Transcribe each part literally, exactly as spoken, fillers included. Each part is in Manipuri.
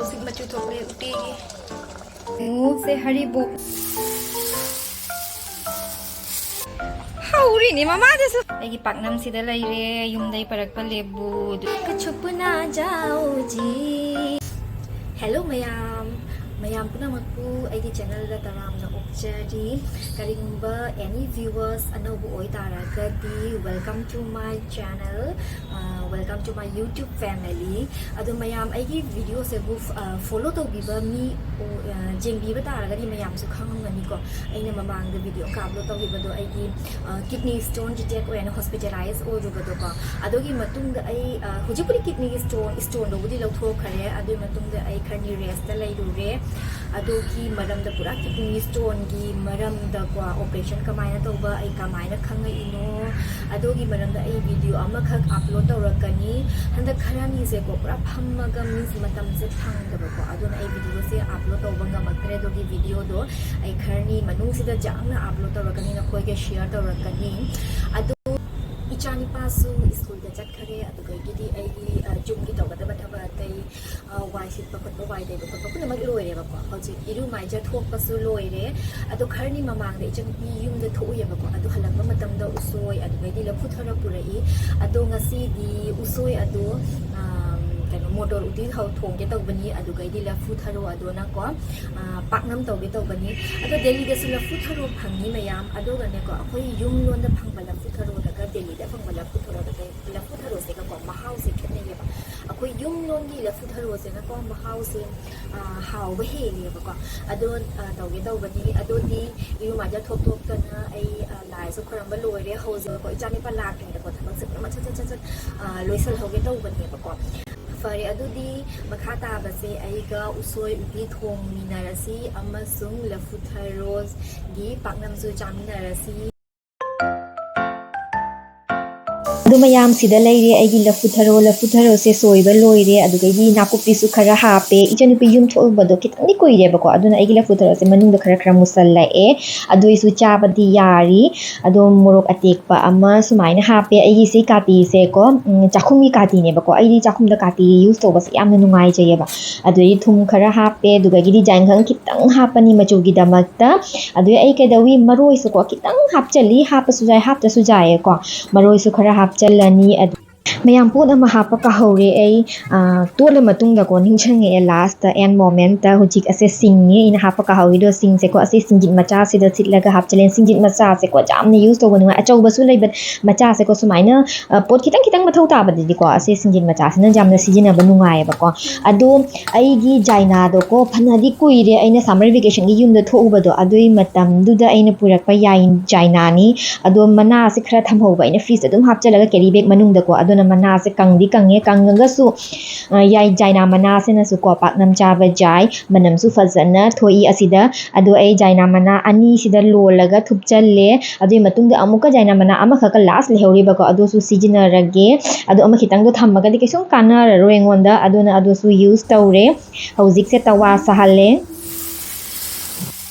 ꯍꯧꯖꯤꯛ ꯃꯆꯨ ꯊꯣꯛꯂꯦ ꯎꯇꯤꯒꯤ꯫ ꯉꯣꯛꯁꯦ ꯍꯔꯤꯕꯣꯞ꯫ ꯍꯧꯔꯤꯅꯤ ꯃꯃꯥꯗꯁꯨ꯫ ꯑꯩꯒꯤ ꯄꯥꯛꯅꯝꯁꯤꯗ ꯂꯩꯔꯦ ꯌꯨꯝꯗꯩ ꯄꯔꯛꯄ ꯂꯦꯕꯨ꯫ ꯀꯆꯨꯄꯅ ꯖꯥꯎꯖꯤ꯫ Hello ꯃꯌꯥꯝ, ꯃꯌꯥꯝ ꯄꯨꯝꯅꯃꯛꯄꯨ ꯑꯩꯒꯤ channelꯗ ꯇꯔꯥꯝꯅ ꯑꯣꯛꯆꯔꯤ꯫ ꯀꯔꯤꯒꯨꯝꯕ any viewers ꯑꯅꯧꯕ ꯑꯣꯏꯇꯥꯔꯒꯗꯤ, welcome to my channel, welcome to my YouTube family꯫ ꯑꯗꯣ ꯃꯌꯥꯝ ꯑꯩꯒꯤ videoꯁꯤꯕꯨ follow ꯇꯧꯕꯤꯕ ꯃꯤ, ꯌꯦꯡꯕꯤꯕ ꯇꯥꯔꯒꯗꯤ ꯃꯌꯥꯝꯁꯨ ꯈꯪꯉꯝꯒꯅꯤꯀꯣ꯫ ꯑꯩꯅ ꯃꯃꯥꯡꯗ video ꯑꯃ upload ꯇꯧꯈꯤꯕꯗꯣ ꯑꯩꯒꯤ kidney stone detect ꯑꯣꯏꯅ hospitalize ꯑꯣꯏꯔꯨꯕꯗꯣꯀꯣ꯫ ꯑꯗꯨꯒꯤ ꯃꯇꯨꯡꯗ ꯑꯩ, ꯍꯧꯖꯤꯛꯄꯨꯗꯤ kidney stone, stoneꯗꯨꯕꯨꯗꯤ ꯂꯧꯊꯣꯛꯈ꯭ꯔꯦ꯫ ꯑꯗꯨꯒꯤ ꯃꯇꯨꯡꯗ ꯑꯩ ꯈꯔꯅꯤ restꯇ ꯂꯩꯔꯨꯔꯦ꯫ ꯑꯗꯨꯒꯤ ꯃꯔꯝꯗ, ꯄꯨꯔꯥ kidney stoneꯒꯤ ꯃꯔꯝꯗꯀꯣ, operation ꯀꯃꯥꯏꯅ ꯇꯧꯕ, ꯑꯩ ꯀꯃꯥꯏꯅ ꯈꯪꯉꯛꯏꯅꯣ, ꯑꯗꯨꯒꯤ ꯃꯔꯝꯗ ꯑꯩ video ꯑꯃꯈꯛ upload ꯇꯧꯔꯛꯀꯅꯤ꯫ ꯍꯟꯗꯛ ꯈꯔꯅꯤꯁꯦꯀꯣ, ꯄꯨꯔꯥ ꯐꯝꯃꯒ means ꯃꯇꯝꯁꯦ ꯐꯪꯗꯕꯀꯣ, ꯑꯗꯨꯅ ꯑꯩ videoꯁꯦ upload ꯇꯧꯕ ꯉꯝꯃꯛꯇ꯭ꯔꯦ꯫ ꯑꯗꯨꯒꯤ videoꯗꯣ ꯑꯩ ꯈꯔꯅꯤ ꯃꯅꯨꯡꯁꯤꯗ ꯖꯥꯡꯅ upload ꯇꯧꯔꯛꯀꯅꯤ, ꯅꯈꯣꯏꯒ share ꯇꯧꯔꯛꯀꯅꯤ꯫ ꯑꯗꯨ ꯏꯆꯥꯅꯤꯄꯥꯁꯨ ꯁ꯭ꯀꯨꯜꯗ ꯆꯠꯈ꯭ꯔꯦ꯫ ꯑꯗꯨꯗꯒꯤꯗꯤ ꯑꯩꯒꯤ ꯌꯨꯝꯒꯤ ꯇꯧꯒꯗꯕ ꯊꯕꯛ ꯑꯇꯩ, ꯋꯥꯏ ꯁꯤꯠꯄ ꯈꯣꯠꯄ, ꯋꯥꯏ ꯇꯩꯕ ꯈꯣꯠꯄ ꯄꯨꯝꯅꯃꯛ ꯂꯣꯏꯔꯦꯕꯀꯣ꯫ ꯍꯧꯖꯤꯛ ꯏꯔꯨ ꯃꯥꯏꯖ ꯊꯣꯛꯄꯁꯨ ꯂꯣꯏꯔꯦ꯫ ꯑꯗꯣ ꯈꯔꯅꯤ ꯃꯃꯥꯡꯗ ꯏꯆꯟꯅꯨꯄꯤ ꯌꯨꯝꯗ ꯊꯣꯛꯎꯏꯌꯦꯕꯀꯣ꯫ ꯑꯗꯨ ꯍꯜꯂꯛꯄ ꯃꯇꯝꯗ ꯎꯁꯣꯏ ꯑꯗꯨꯗꯒꯤꯗꯤ ꯂꯐꯨ ꯊꯔꯣ ꯄꯨꯔꯛꯏ꯫ ꯑꯗꯣ ꯉꯁꯤꯗꯤ ꯎꯁꯣꯏ ꯑꯗꯣ, ꯀꯩꯅꯣ, ꯃꯣꯇꯣꯔ ꯎꯇꯤ ꯊꯣꯡꯒꯦ ꯇꯧꯕꯅꯤ꯫ ꯑꯗꯨꯗꯒꯤꯗꯤ ꯂꯐꯨ ꯊꯔꯣ ꯑꯗꯨꯅꯀꯣ, ꯄꯥꯛꯅꯝ ꯇꯧꯒꯦ ꯇꯧꯕꯅꯤ꯫ ꯑꯗꯣ ꯗꯦꯜꯂꯤꯗꯁꯨ ꯂꯐꯨ ꯊꯔꯣ ꯐꯪꯉꯤ ꯃꯌꯥꯝ꯫ ꯑꯗꯨꯒꯅꯦꯀꯣ, ꯑꯩꯈꯣꯏ ꯌꯨꯝ ꯂꯣꯟꯗ ꯐꯪꯕ ꯂꯐꯨ ꯊꯔꯣꯗꯒ ꯗꯦꯜꯂꯤꯗ ꯐꯪꯕ ꯂꯐꯨ ꯊꯔꯣꯗꯒ, ꯂꯐꯨ ꯊꯔꯣꯁꯤꯒꯀꯣ ꯃꯍꯥꯎꯁꯦ ꯈꯦꯠꯅꯩꯌꯦꯕ꯫ ꯑꯩꯈꯣꯏ ꯌꯨꯝ ꯂꯣꯟꯒꯤ ꯂꯐꯨ ꯊꯔꯣꯁꯤꯅꯀꯣ ꯃꯍꯥꯎꯁꯦ ꯍꯥꯎꯕ ꯍꯦꯜꯂꯦꯕꯀꯣ꯫ ꯑꯗꯣ ꯇꯧꯒꯦ ꯇꯧꯕꯅꯤ꯫ ꯑꯗꯨꯗꯤ ꯏꯔꯨ ꯃꯥꯏꯖ ꯊꯣꯛꯇꯣꯛꯇꯅ ꯑꯩ ꯂꯥꯏꯁꯨ ꯈꯣꯏꯔꯝꯕ ꯂꯣꯏꯔꯦ꯫ ꯍꯧꯖꯤꯛꯀꯣ ꯏꯆꯥꯅꯤꯄꯥ ꯂꯥꯛꯇ꯭ꯔꯤꯉꯩꯗꯀꯣ ꯊꯕꯛꯁꯦ ꯄꯨꯝꯅꯃꯛ ꯁꯠ ꯁꯠ ꯁꯠ ꯁꯠ ꯂꯣꯏꯁꯤꯜꯍꯧꯒꯦ ꯇꯧꯕꯅꯦꯕꯀꯣ꯫ ꯐꯔꯦ, ꯑꯗꯨꯗꯤ ꯃꯈꯥ ꯇꯥꯕꯁꯦ ꯑꯩꯒ ꯎꯁꯣꯏ ꯎꯇꯤ ꯊꯣꯡꯃꯤꯟꯅꯔꯁꯤ ꯑꯃꯁꯨꯡ ꯂꯐꯨ ꯊꯔꯣꯒꯤ ꯄꯥꯛꯅꯝꯁꯨ ꯆꯥꯃꯤꯟꯅꯔꯁꯤ꯫ ꯑꯗꯨ ꯃꯌꯥꯝꯁꯤꯗ ꯂꯩꯔꯦ ꯑꯩꯒꯤ ꯂꯐꯨ ꯊꯔꯣ꯫ ꯂꯐꯨ ꯊꯔꯣꯁꯦ ꯁꯣꯏꯕ ꯂꯣꯏꯔꯦ, ꯑꯗꯨꯗꯒꯤꯗꯤ ꯅꯥꯀꯨꯞꯄꯤꯁꯨ ꯈꯔ ꯍꯥꯞꯄꯦ꯫ ꯏꯆꯟꯅꯨꯄꯤ ꯌꯨꯝ ꯊꯣꯛꯎꯕꯗꯣ ꯈꯤꯇꯪꯗꯤ ꯀꯨꯏꯔꯦꯕꯀꯣ, ꯑꯗꯨꯅ ꯑꯩꯒꯤ ꯂꯐꯨ ꯊꯔꯣꯁꯦ ꯃꯅꯨꯡꯗ ꯈꯔ ꯈꯔ ꯃꯨꯁꯜꯂꯛꯑꯦ꯫ ꯑꯗꯨꯏꯁꯨ ꯆꯥꯕꯗꯤ ꯌꯥꯔꯤ꯫ ꯑꯗꯣ ꯃꯣꯔꯣꯛ ꯑꯇꯦꯛꯄ ꯑꯃ ꯁꯨꯃꯥꯏꯅ ꯍꯥꯞꯄꯦ꯫ ꯑꯩꯒꯤ ꯁꯤ ꯀꯥꯇꯤꯁꯦꯀꯣ, ꯎꯝ, ꯆꯥꯛꯈꯨꯝꯒꯤ ꯀꯥꯇꯤꯅꯦꯕꯀꯣ꯫ ꯑꯩꯗꯤ ꯆꯥꯛꯈꯨꯝꯗ ꯀꯥꯇꯤ use ꯇꯧꯕꯁꯦ ꯌꯥꯝꯅ ꯅꯨꯡꯉꯥꯏꯖꯩꯌꯦꯕ꯫ ꯑꯗꯨꯗꯒꯤ ꯊꯨꯝ ꯈꯔ ꯍꯥꯞꯄꯦ, ꯑꯗꯨꯗꯒꯤꯗꯤ ꯖꯥꯏꯟꯈꯪ ꯈꯤꯇꯪ ꯍꯥꯞꯄꯅꯤ ꯃꯆꯨꯒꯤꯗꯃꯛꯇ꯫ ꯑꯗꯨꯗꯩ ꯑꯩ ꯀꯩꯗꯧꯏ, ꯃꯔꯣꯏꯁꯨꯀꯣ ꯈꯤꯇꯪ ꯍꯥꯞꯆꯜꯂꯤ, ꯍꯥꯞꯄꯁꯨ ꯌꯥꯏ, ꯍꯥꯞꯇ꯭ꯔꯁꯨ ꯌꯥꯏꯌꯦꯀꯣ꯫ ꯃꯔꯣꯏꯁꯨ ꯈꯔ ꯍꯥꯞꯆꯜꯂꯅꯤ꯫ ꯑꯗꯨ ꯃꯌꯥꯝ, ꯄꯣꯠ ꯑꯃ ꯍꯥꯞꯄ ꯀꯥꯍꯧꯔꯦ ꯑꯩ꯫ ꯑꯥ, ꯇꯣꯠꯂ ꯃꯇꯨꯡꯗꯀꯣ ꯅꯤꯡꯁꯤꯡꯉꯛꯑꯦ, last end moment ꯍꯧꯖꯤꯛ ꯑꯁꯦ ꯁꯤꯡꯅꯤ ꯑꯩꯅ ꯍꯥꯞꯄ ꯀꯥꯍꯧꯔꯤꯗꯣ꯫ ꯁꯤꯡꯁꯦꯀꯣ ꯑꯁꯤ ꯁꯤꯡꯖꯤꯠ ꯃꯆꯥꯁꯤꯗ ꯊꯤꯠꯂꯒ ꯍꯥꯞꯆꯜꯂꯦ꯫ ꯁꯤꯡꯖꯤꯠ ꯃꯆꯥꯁꯦꯀꯣ ꯌꯥꯝꯅ use ꯇꯧꯕ ꯅꯨꯡꯉꯥꯏ꯫ ꯑꯆꯧꯕꯁꯨ ꯂꯩꯕ, ꯃꯆꯥꯁꯦꯀꯣ ꯁꯨꯃꯥꯏꯅ, ꯑ, ꯄꯣꯠ ꯈꯤꯇꯪ ꯈꯤꯇꯪ ꯃꯊꯧ ꯇꯥꯕꯗꯗꯤꯀꯣ ꯑꯁꯤ ꯁꯤꯡꯖꯤꯠ ꯃꯆꯥꯁꯤꯅ ꯌꯥꯝꯅ ꯁꯤꯖꯤꯟꯅꯕ ꯅꯨꯡꯉꯥꯏꯌꯦꯕꯀꯣ꯫ ꯑꯗꯣ ꯑꯩꯒꯤ ꯖꯥꯏꯅꯥꯗꯣꯀꯣ ꯐꯅꯗꯤ ꯀꯨꯏꯔꯦ ꯑꯩꯅ summer vacationꯒꯤ ꯌꯨꯝꯗ ꯊꯣꯛꯎꯕꯗꯣ, ꯑꯗꯨꯏ ꯃꯇꯝꯗꯨꯗ ꯑꯩꯅ ꯄꯨꯔꯛꯄ ꯌꯥꯏ-, ꯖꯥꯏꯅꯥꯅꯤ꯫ ꯑꯗꯣ ꯃꯅꯥꯁꯦ ꯈꯔ ꯊꯝꯍꯧꯕ ꯑꯩꯅ fridgeꯇ ꯑꯗꯨꯝ ꯍꯥꯞꯆꯜꯂꯒ carry bag ꯃꯅꯨꯡꯗꯀꯣ꯫ ꯑꯗꯨꯅ ꯃꯅꯥꯁꯦ ꯀꯪꯗꯤ ꯀꯪꯉꯦ, ꯀꯪꯉꯒꯁꯨ, ꯑ, ꯌꯥꯏ-, ꯖꯥꯏꯅꯥ ꯃꯅꯥꯁꯤꯅꯁꯨꯀꯣ ꯄꯥꯛꯅꯝ ꯆꯥꯕ ꯌꯥꯏ, ꯃꯅꯝꯁꯨ ꯐꯖꯅ ꯊꯣꯛꯏ ꯑꯁꯤꯗ꯫ ꯑꯗꯣ ꯑꯩ ꯖꯥꯏꯅꯥ ꯃꯅꯥ ꯑꯅꯤꯁꯤꯗ ꯂꯣꯜꯂꯒ ꯊꯨꯞꯆꯜꯂꯦ꯫ ꯑꯗꯨꯒꯤ ꯃꯇꯨꯡꯗ ꯑꯃꯨꯛꯀ ꯖꯥꯏꯅꯥ ꯃꯅꯥ ꯑꯃꯈꯛꯀ last ꯂꯩꯍꯧꯔꯤꯕꯀꯣ, ꯑꯗꯨꯁꯨ ꯁꯤꯖꯤꯟꯅꯔꯒꯦ꯫ ꯑꯗꯣ ꯑꯃ ꯈꯤꯇꯪꯗꯣ ꯊꯝꯃꯒꯗꯤ ꯀꯩꯁꯨꯝ ꯀꯥꯟꯅꯔꯔꯣꯏ ꯑꯩꯉꯣꯟꯗ, ꯑꯗꯨꯅ ꯑꯗꯨꯁꯨ use ꯇꯧꯔꯦ꯫ ꯍꯧꯖꯤꯛꯁꯦ ꯇꯋꯥ ꯁꯥꯍꯜꯂꯦ꯫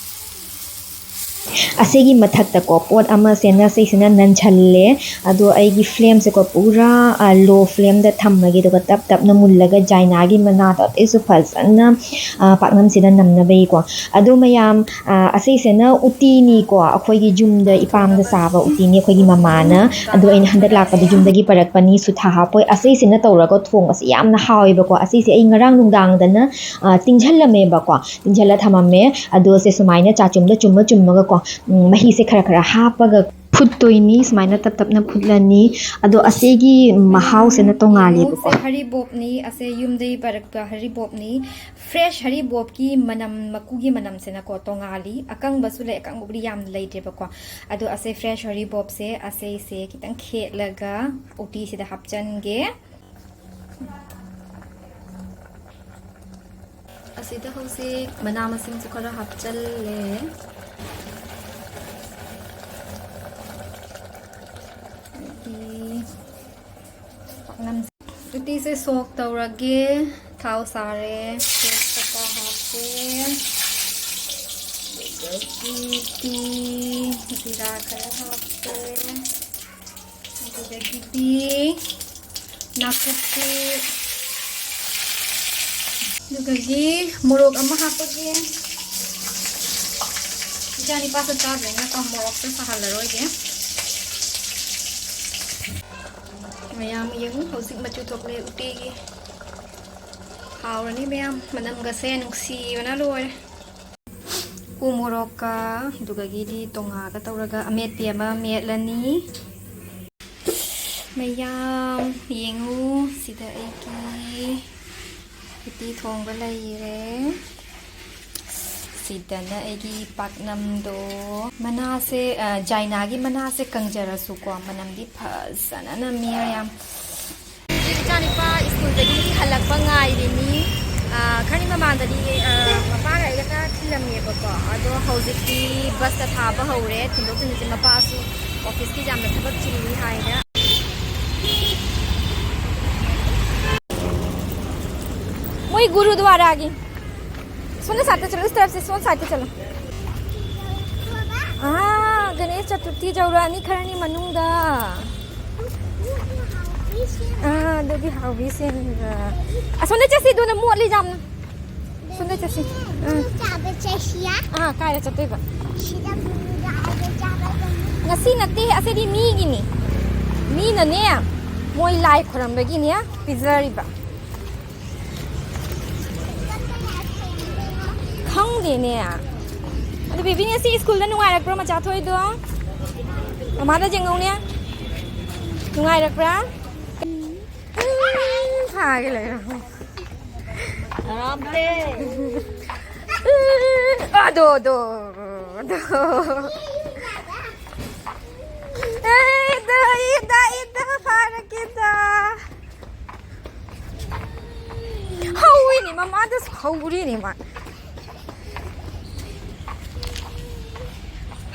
ꯑꯁꯤꯒꯤ ꯃꯊꯛꯇꯀꯣ ꯄꯣꯠ ꯑꯃꯁꯦꯅ ꯁꯤꯁꯤꯅ ꯅꯟꯁꯜꯂꯦ꯫ ꯑꯗꯣ ꯑꯩꯒꯤ flameꯁꯦꯀꯣ ꯄꯨꯔꯥ, ꯑ, low flameꯗ ꯊꯝꯃꯒꯦ, ꯑꯗꯨꯒ ꯇꯞ ꯇꯞꯅ ꯃꯨꯜꯂꯒ ꯖꯥꯏꯅꯥꯒꯤ ꯃꯅꯥꯗꯣ ꯑꯇꯩꯁꯨ ꯐꯖꯅ, ꯑ, ꯄꯥꯛꯅꯝꯁꯤꯗ ꯅꯝꯅꯕꯒꯤꯀꯣ꯫ ꯑꯗꯣ ꯃꯌꯥꯝ, ꯑ, ꯑꯁꯤꯁꯤꯅ ꯎꯇꯤꯅꯤꯀꯣ, ꯑꯩꯈꯣꯏꯒꯤ ꯌꯨꯝꯗ ꯏꯄꯥꯝꯗ ꯆꯥꯕ ꯎꯇꯤꯅꯤ ꯑꯩꯈꯣꯏꯒꯤ ꯃꯃꯥꯅ꯫ ꯑꯗꯣ ꯑꯩꯅ ꯍꯟꯗꯛ ꯂꯥꯛꯄꯗ ꯌꯨꯝꯗꯒꯤ ꯄꯔꯛꯄꯅꯤ, ꯁꯨꯊꯥ ꯍꯥꯞꯄꯣꯏ꯫ ꯑꯁꯤꯁꯤꯅ ꯇꯧꯔꯒ ꯊꯣꯡꯕꯁꯦ ꯌꯥꯝꯅ ꯍꯥꯎꯋꯦꯕꯀꯣ꯫ ꯑꯁꯤꯁꯦ ꯑꯩ ꯉꯔꯥꯡ ꯅꯨꯡꯗꯥꯡꯗꯅ, ꯑ, ꯇꯤꯡꯁꯜꯂꯝꯃꯦꯕꯀꯣ꯫ ꯇꯤꯡꯁꯤꯜꯂ ꯊꯝꯃꯝꯃꯦ꯫ ꯑꯗꯣ ꯁꯦ ꯁꯨꯃꯥꯏꯅ ꯆꯥꯆꯨꯝꯗ ꯆꯨꯝꯃ ꯆꯨꯝꯃꯒꯀꯣ, ꯎꯝ, ꯃꯍꯤꯁꯦ ꯈꯔ ꯈꯔ ꯍꯥꯞꯄꯒ ꯐꯨꯠꯇꯣꯏꯅꯤ꯫ ꯁꯨꯃꯥꯏꯅ ꯇꯞ ꯇꯞꯅ ꯐꯨꯠꯂꯅꯤ꯫ ꯑꯗꯣ ꯑꯁꯤꯒꯤ ꯃꯍꯥꯎꯁꯤꯅ ꯇꯣꯡꯉꯥꯜꯂꯦꯕꯀꯣ꯫ ꯃꯣꯔꯣꯛꯁꯦ ꯍꯔꯤꯕꯣꯞꯅꯤ, ꯑꯁꯦ ꯌꯨꯝꯗꯒꯤ ꯄꯥꯏꯔꯛꯄ ꯍꯔꯤꯕꯣꯞꯅꯤ꯫ Fresh ꯍꯔꯤꯕꯣꯞꯀꯤ ꯃꯅꯝ, ꯃꯀꯨꯒꯤ ꯃꯅꯝꯁꯤꯅꯀꯣ ꯇꯣꯡꯉꯥꯜꯂꯤ꯫ ꯑꯀꯪꯕꯁꯨ ꯂꯩ, ꯑꯀꯪꯕꯕꯨꯗꯤ ꯌꯥꯝꯅ ꯂꯩꯇ꯭ꯔꯦꯕꯀꯣ꯫ ꯑꯗꯣ ꯑꯁꯦ fresh ꯍꯔꯤꯕꯣꯞꯁꯦ ꯑꯁꯦꯁꯦ ꯈꯤꯇꯪ ꯈꯦꯠꯂꯒ ꯎꯇꯤꯁꯤꯗ ꯍꯥꯞꯆꯟꯒꯦ꯫ ꯑꯁꯤꯗ ꯍꯧꯖꯤꯛ ꯃꯅꯥ ꯃꯁꯤꯡꯁꯨ ꯈꯔ ꯍꯥꯞꯆꯜꯂꯦ꯫ ꯑꯗꯒꯤ ꯎꯇꯤꯁꯦ ꯁꯣꯛ ꯇꯧꯔꯒꯦ꯫ ꯊꯥꯎ ꯁꯥꯔꯦ, ꯇꯦꯖꯄꯇꯥ ꯍꯥꯞꯄꯦ, ꯑꯗꯨꯗꯒꯤꯗꯤ ꯖꯤꯔꯥ ꯈꯔ ꯍꯥꯞꯄꯦ, ꯑꯗꯨꯗꯒꯤꯗꯤ ꯅꯥꯀꯨꯞꯄꯤ, ꯑꯗꯨꯗꯒꯤ ꯃꯣꯔꯣꯛ ꯑꯃ ꯍꯥꯞꯄꯒꯦ꯫ ꯏꯆꯥ ꯅꯤꯄꯥꯁꯨ ꯆꯥꯗ꯭ꯔꯦꯅꯀꯣ, ꯃꯣꯔꯣꯛꯁꯨ ꯁꯥꯍꯜꯂꯔꯣꯏꯒꯦ꯫ ꯃꯌꯥꯝ ꯌꯦꯡꯉꯨ, ꯍꯧꯖꯤꯛ ꯃꯆꯨ ꯊꯣꯛꯂꯦ ꯎꯇꯤꯒꯤ꯫ ꯍꯥꯎꯔꯅꯤ ꯃꯌꯥꯝ, ꯃꯅꯝꯒꯁꯦ ꯅꯨꯡꯁꯤꯕꯅ ꯂꯣꯏꯔꯦ꯫ ꯎ ꯃꯣꯔꯣꯛꯀ, ꯑꯗꯨꯒꯒꯤꯗꯤ ꯇꯣꯉꯥꯒ ꯇꯧꯔꯒ ꯑꯃꯦꯠꯄꯤ ꯑꯃ ꯃꯦꯠꯂꯅꯤ꯫ ꯃꯌꯥꯝ ꯌꯦꯡꯉꯨ, ꯁꯤꯗ ꯑꯩꯒꯤ ꯎꯇꯤ ꯊꯣꯡꯕ ꯂꯩꯔꯦ꯫ ꯁꯤꯗꯅ ꯑꯩꯒꯤ ꯄꯥꯛꯅꯝꯗꯣ꯫ ꯃꯅꯥꯁꯦ, ꯑ, ꯖꯥꯏꯅꯥꯒꯤ ꯃꯅꯥꯁꯦ ꯀꯪꯖꯔꯁꯨꯀꯣ, ꯃꯅꯝꯗꯤ ꯐꯖꯅ ꯅꯝꯃꯤ ꯌꯥꯝ꯫ ꯍꯧꯖꯤꯛ ꯏꯆꯥꯅꯨꯄꯥ ꯁ꯭ꯀꯨꯜꯗꯒꯤ ꯍꯜꯂꯛꯄ ꯉꯥꯏꯔꯤꯅꯤ꯫ ꯑ, ꯈꯔꯅꯤ ꯃꯃꯥꯡꯗꯗꯤ, ꯑ, ꯃꯄꯥꯒ ꯑꯩꯒ ꯈꯔ ꯊꯤꯜꯂꯝꯃꯦꯕꯀꯣ, ꯑꯗꯣ ꯍꯧꯖꯤꯛꯇꯤ ꯕꯁꯇ ꯊꯥꯕ ꯍꯧꯔꯦ꯫ ꯊꯤꯟꯗꯣꯛ ꯊꯤꯟꯖꯤꯟꯁꯦ ꯃꯄꯥꯁꯨ ꯑꯣꯐꯤꯁꯀꯤ ꯌꯥꯝꯅ ꯊꯕꯛ ꯆꯤꯜꯂꯤ ꯍꯥꯏꯅ꯫ ꯃꯣꯏ ꯒꯨꯔꯨꯗ꯭ꯋꯥꯔꯥꯒꯤ ꯁꯣꯝꯗ ꯁꯥꯏꯠꯇ ꯆꯠꯂꯣ, ꯁꯣꯝ ꯁꯥꯏꯠꯇ ꯆꯠꯂꯣ꯫ ꯑꯥ, ꯒꯅꯦꯁ ꯆꯇꯨꯔꯊꯤ ꯌꯧꯔꯛꯑꯅꯤ ꯈꯔꯅꯤ ꯃꯅꯨꯡꯗ꯫ ꯑꯥ, ꯑꯗꯨꯗꯤ ꯍꯥꯎꯕꯤ ꯁꯦꯝꯕ꯫ ꯑꯁꯣꯝꯗ ꯆꯠꯁꯤ, ꯑꯗꯨꯅ ꯃꯣꯠꯂꯤ ꯌꯥꯝꯅ꯫ ꯁꯣꯝꯗ ꯆꯠꯁꯤ꯫ ꯑꯥ꯫ ꯆꯥꯕ ꯆꯠꯁꯤꯌꯥ꯫ ꯑꯥ, ꯀꯥꯏꯗ ꯆꯠꯇꯣꯏꯕ? ꯁꯤꯗ ꯕꯨꯡꯒꯥꯗ ꯆꯥꯕ ꯆꯠꯁꯤ꯫ ꯉꯁꯤ ꯅꯠꯇꯦ, ꯑꯁꯤꯗꯤ ꯃꯤꯒꯤꯅꯤ꯫ ꯃꯤꯅꯅꯦ, ꯃꯣꯏ ꯂꯥꯏ ꯈꯨꯔꯝꯕꯒꯤꯅꯦ ꯄꯤꯖꯔꯤꯕ꯫ ꯈꯪꯗꯦꯅꯦ꯫ ꯑꯗꯨ ꯕꯦꯕꯤ, ꯉꯁꯤ ꯁ꯭ꯀꯨꯜꯗ ꯅꯨꯡꯉꯥꯏꯔꯛꯄ꯭ꯔꯣ ꯃꯆꯥ ꯊꯣꯛꯏꯗꯣ? ꯃꯃꯥꯗ ꯌꯦꯡꯉꯧꯅꯦ꯫ ꯅꯨꯡꯉꯥꯏꯔꯛꯄ꯭ꯔꯥ? ꯎꯝ, ꯐꯥꯒꯦ ꯂꯩꯔꯝꯃꯦ꯫ ꯑꯗꯣ, ꯑꯗꯣ, ꯑꯗꯣ꯫ ꯑꯦ, ꯏꯗ, ꯏꯗ, ꯏꯗ, ꯐꯥꯔꯛꯀꯦꯗ꯫ ꯍꯧꯔꯤꯅꯤ ꯃꯃꯥꯗꯁꯨ, ꯍꯧꯔꯤꯅꯤ ꯃꯥ꯫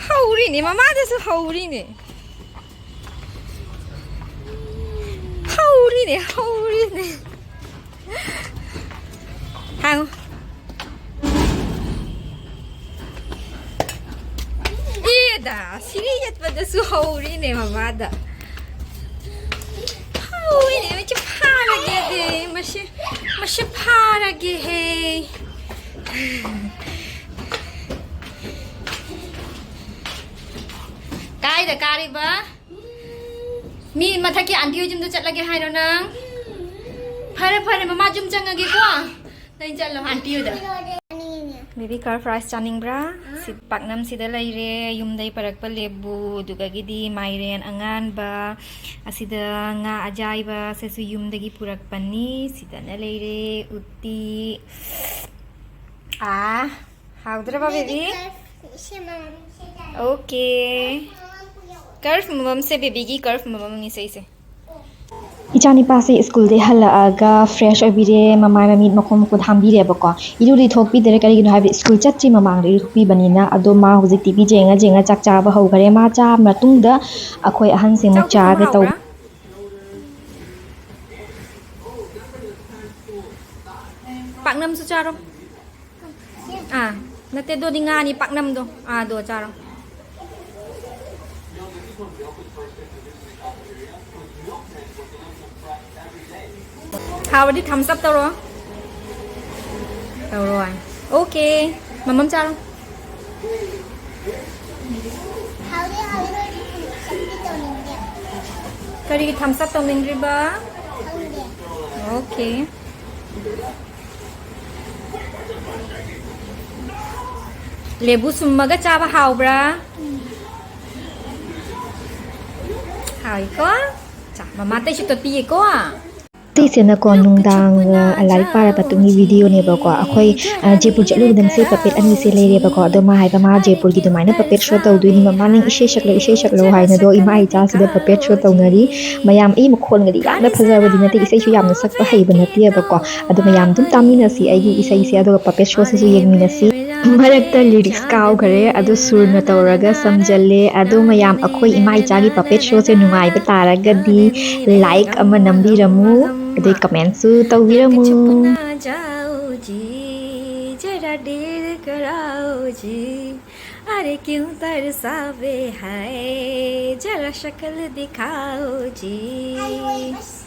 ꯍꯧꯔꯤꯅꯤ ꯃꯃꯥꯗꯁꯨ, ꯍꯧꯔꯤꯅꯤ꯫ ꯍꯧꯔꯤ꯫ ꯍꯧꯔꯤꯅꯦ꯫ ꯍꯥꯡꯉꯨ꯫ ꯑꯦꯗꯥ, ꯁꯤꯔꯤ ꯌꯦꯠꯄꯗꯁꯨ ꯍꯧꯔꯤꯅꯦ ꯃꯃꯥꯗ꯫ ꯍꯧꯔꯤꯅꯦ, ꯃꯁꯤ ꯐꯥꯔꯒꯦ꯫ ꯃꯁꯤ, ꯃꯁꯤ ꯐꯥꯔꯒꯦ ꯍꯦ꯫ ꯀꯥꯏꯗ ꯀꯥꯔꯤꯕ? ꯃꯤ ꯃꯊꯛꯀꯤ ꯑꯟꯇꯤ ꯍꯣꯏ ꯌꯨꯝꯗ ꯆꯠꯂꯒꯦ ꯍꯥꯏꯔꯣ ꯅꯪ? ꯐꯔꯦ, ꯐꯔꯦ, ꯃꯃꯥ ꯌꯨꯝ ꯆꯪꯉꯒꯦꯀꯣ꯫ ꯅꯪ ꯆꯠꯂꯣ ꯑꯟꯇꯤ ꯍꯣꯏꯗ꯫ ꯕꯦꯕꯤ ꯀꯔꯐ ꯔꯥꯏꯁ ꯆꯥꯅꯤꯡꯕ꯭ꯔꯥ? ꯁꯤ ꯄꯥꯛꯅꯝꯁꯤꯗ ꯂꯩꯔꯦ, ꯌꯨꯝꯗꯩ ꯄꯨꯔꯛꯄ ꯂꯦꯕꯨ, ꯑꯗꯨꯒꯒꯤꯗꯤ ꯃꯥꯏꯔꯦꯟ ꯑꯉꯥꯟꯕ, ꯑꯁꯤꯗ ꯉꯥ ꯑꯖꯥꯏꯕ, ꯁꯤꯁꯨ ꯌꯨꯝꯗꯒꯤ ꯄꯨꯔꯛꯄꯅꯤ꯫ ꯁꯤꯗꯅ ꯂꯩꯔꯦ ꯎꯇꯤ꯫ ꯑꯥ, ꯍꯥꯎꯗ꯭ꯔꯕ ꯕꯦꯕꯤ? ꯕꯦꯕꯤ? ꯀꯔꯐ ꯁꯦꯝꯃꯝꯁꯦ꯫ ꯑꯣꯀꯦ꯫ ꯀꯔꯐ ꯃꯃꯝꯁꯦ, ꯕꯦꯕꯤꯒꯤ ꯀꯔꯐ ꯃꯃꯝ ꯏꯁꯩꯁꯦ꯫ ꯏꯆꯥꯅꯤꯄꯥꯁꯦ ꯁ꯭ꯀꯨꯜꯗꯒꯤ ꯍꯜꯂꯛꯑꯒ ꯐ꯭ꯔꯦꯁ ꯑꯣꯏꯕꯤꯔꯦ, ꯃꯃꯥꯏ ꯃꯃꯤꯠ ꯃꯈꯣꯡ ꯃꯈꯨꯠ ꯍꯥꯝꯕꯤꯔꯦꯕꯀꯣ꯫ ꯏꯔꯨꯗꯤ ꯊꯣꯛꯄꯤꯗꯔꯦ, ꯀꯔꯤꯒꯤꯅꯣ ꯍꯥꯏꯕꯗꯤ ꯁ꯭ꯀꯨꯜ ꯆꯠꯇ꯭ꯔꯤ ꯃꯃꯥꯡꯗ ꯏꯔꯨ ꯊꯣꯛꯄꯤꯕꯅꯤꯅ꯫ ꯑꯗꯣ ꯃꯥ ꯍꯧꯖꯤꯛ ꯇꯤ ꯚꯤ ꯌꯦꯡꯉ ꯌꯦꯡꯉ ꯆꯥꯛ ꯆꯥꯕ ꯍꯧꯈꯔꯦ꯫ ꯃꯥ ꯆꯥꯕ ꯃꯇꯨꯡꯗ ꯑꯩꯈꯣꯏ ꯑꯍꯟꯁꯦ ꯑꯃꯨꯛ ꯆꯥꯛꯇꯤ ꯊꯣꯡꯕ ꯆꯥꯒꯦ ꯇꯧ- ꯍꯥꯎꯕ꯭ꯔꯥ? ꯄꯥꯛꯅꯝꯁꯨ ꯆꯥꯔꯣ꯫ ꯑꯥ, ꯅꯠꯇꯦ, ꯑꯗꯨꯗꯤ ꯉꯥꯅꯤ, ꯄꯥꯛꯅꯝꯗꯣ꯫ ꯑꯥ, ꯑꯗꯣ ꯆꯥꯔꯣ꯫ ꯍꯥꯎꯔꯗꯤ thumbs up ꯇꯧꯔꯣ꯫ ꯇꯧꯔꯣ꯫ ꯑꯣꯀꯦ꯫ ꯃꯃꯝ ꯆꯥꯔꯣ꯫ ꯍꯥꯎꯗꯤ ꯍꯥꯎꯋꯦ, ꯑꯗꯨ ꯑꯣꯏꯔꯁꯨ thumbs up ꯇꯤ ꯇꯧꯅꯤꯡꯗꯦ꯫ ꯀꯔꯤꯒꯤ thumbs up ꯇꯧꯅꯤꯡꯗ꯭ꯔꯤꯕ? ꯈꯪꯗꯦ꯫ ꯑꯣꯀꯦ꯫ ꯂꯦꯕꯨ ꯁꯨꯝꯃꯒ ꯆꯥꯕ ꯍꯥꯎꯕ꯭ꯔꯥ? ꯎꯝ꯫ ꯍꯥꯎꯏꯀꯣ? ꯆꯥ, ꯃꯃꯥ ꯑꯇꯩꯁꯨ ꯇꯣꯠꯄꯤꯒꯦꯀꯣ꯫ ꯁꯤꯁꯤꯅꯀꯣ ꯅꯨꯡꯗꯥꯡ, ꯑ, ꯂꯥꯏꯔꯤꯛ ꯄꯥꯔꯕ ꯃꯇꯨꯡꯒꯤ ꯚꯤꯗꯤꯑꯣꯅꯦꯕꯀꯣ꯫ ꯑꯩꯈꯣꯏ, ꯑ, ꯖꯦꯄꯨꯔ ꯆꯠꯂꯨꯕꯗ ꯉꯁꯤ ꯄꯄꯦꯠ ꯑꯅꯤꯁꯦ ꯂꯩꯔꯦꯕꯀꯣ꯫ ꯑꯗꯣ ꯃꯥ ꯍꯥꯏꯕ ꯃꯥ ꯖꯦꯄꯨꯔꯒꯤ ꯑꯗꯨꯃꯥꯏꯅ ꯄꯄꯦꯠ ꯁꯣ ꯇꯧꯗꯣꯏꯅꯤ, ꯃꯃꯥ ꯅꯪ ꯏꯁꯩ ꯁꯛꯂꯣ, ꯏꯁꯩ ꯁꯛꯂꯣ ꯍꯥꯏꯅ꯫ ꯑꯗꯣ ꯏꯃꯥ ꯏꯆꯥꯁꯤꯗ ꯄꯄꯦꯠ ꯁꯣ ꯇꯧꯅꯔꯤ꯫ ꯃꯌꯥꯝ ꯑꯩ ꯃꯈꯣꯟꯒꯗꯤ ꯌꯥꯝꯅ ꯐꯖꯕꯗꯤ ꯅꯠꯇꯦ, ꯏꯁꯩꯁꯨ ꯌꯥꯝꯅ ꯁꯛꯄ ꯍꯩꯕ ꯅꯠꯇꯦꯕꯀꯣ꯫ ꯑꯗꯣ ꯃꯌꯥꯝ ꯑꯗꯨꯝ ꯇꯥꯃꯤꯟꯅꯁꯤ ꯑꯩꯒꯤ ꯏꯁꯩꯁꯦ, ꯑꯗꯨꯒ ꯄꯄꯦꯠ ꯁꯣꯁꯤꯁꯨ ꯌꯦꯡꯃꯤꯟꯅꯁꯤ꯫ ꯃꯔꯛꯇ ꯂꯤꯔꯤꯛꯁ ꯀꯥꯎꯈ꯭ꯔꯦ, ꯑꯗꯨ ꯁꯨꯔꯅ ꯇꯧꯔꯒ ꯁꯝꯖꯜꯂꯦ꯫ ꯑꯗꯣ ꯃꯌꯥꯝ, ꯑꯩꯈꯣꯏ ꯏꯃꯥ ꯏꯆꯥꯒꯤ ꯄꯄꯦꯠ ꯁꯣꯁꯦ ꯅꯨꯡꯉꯥꯏꯕ ꯇꯥꯔꯒꯗꯤ ꯂꯥꯏꯛ ꯑꯃ ꯅꯝꯕꯤꯔꯝꯃꯨ, ꯑꯗꯩ ꯀꯃꯦꯟꯁꯨ ꯇꯧꯕꯤꯔꯝꯃꯨ꯫ जाओ जी, जरा डील कराओ जी, अरे क्यों तरसावे हाय, जरा शक्ल दिखाओ जी।